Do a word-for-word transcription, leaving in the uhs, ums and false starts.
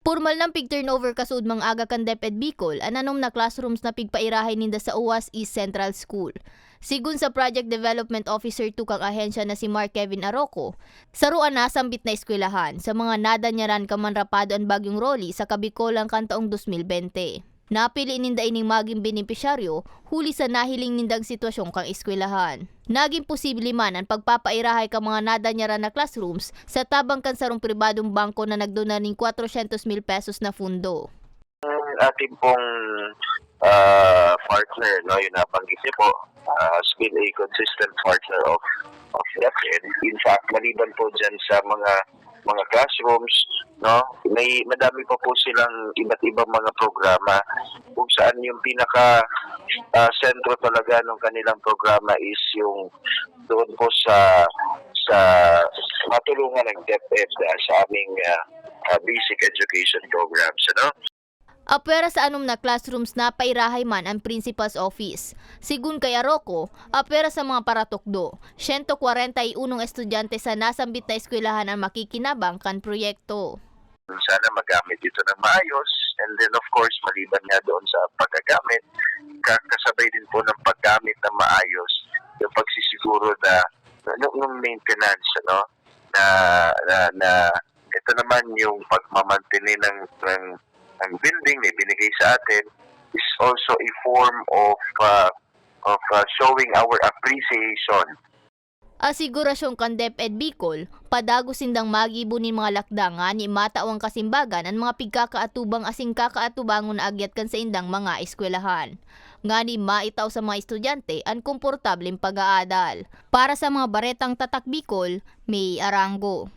Pormal nang pig-turnover kasuodmang aga kan DepEd Bicol an anom na classrooms na pigpairahay ninda sa Uas East Central School. Sigon sa Project Development Officer two kan ahensya na si Mark Kevin Arroco, saro an nasambit na eskwelahan sa mga nadanyaran kan manrapado an Bagyong Rolly sa kabicolan kan taong dos mil bente. Napili ninda ining magin benepisyaryo huli sa nahiling nindang sitwasyon kan eskwelahan. Nagin posible man an pagpapairahay kan mga nadanyaran na classrooms sa tabang kan sarong pribadong bangko na nagdona nin kwatrosyentos mil pesos na pundo. Ang ating pong ah, partner, no, yung nabanggit niyo po, ah, has been a consistent partner of of DepEd. In fact, maliban po dyan sa mga mga classrooms, no, may madami pa po silang iba't ibang mga programa kung saan yung pinaka ah, sentro talaga ng kanilang programa is yung doon po sa sa matulungan ng DepEd ah, sa aming ah, ah, basic education programs, ano? Apwera sa anom na classrooms na pairahay man an principal's office. Sigon kay Arroco, apwera sa mga paratukdo, siyento kwarenta y unong estudyante sa nasambit na eskwelahan an makikinabang kan proyekto. Sana magamit ito ng maayos. And then, of course, maliban nga doon sa paggagamit, ka- kasabay din po ng paggamit ng maayos, yung pagsisiguro na ng, ng maintenance, ano, na, na, na ito naman yung pagmamantene ng, ng, ng building na ibinigay sa atin is also a form of uh, of uh, showing our appreciation. Asigurasyon kan DepEd Bicol, padagos sindang magibo nin mga lakda ngani matawan kasimbagan an mga pigkakaatubang asin kakaatubangon na agyat kan saindang mga eskwelahan. Ngani maitao sa mga estudyante an komportableng pag-aadal. Para sa mga baretang Tatak Bicol, May Arango.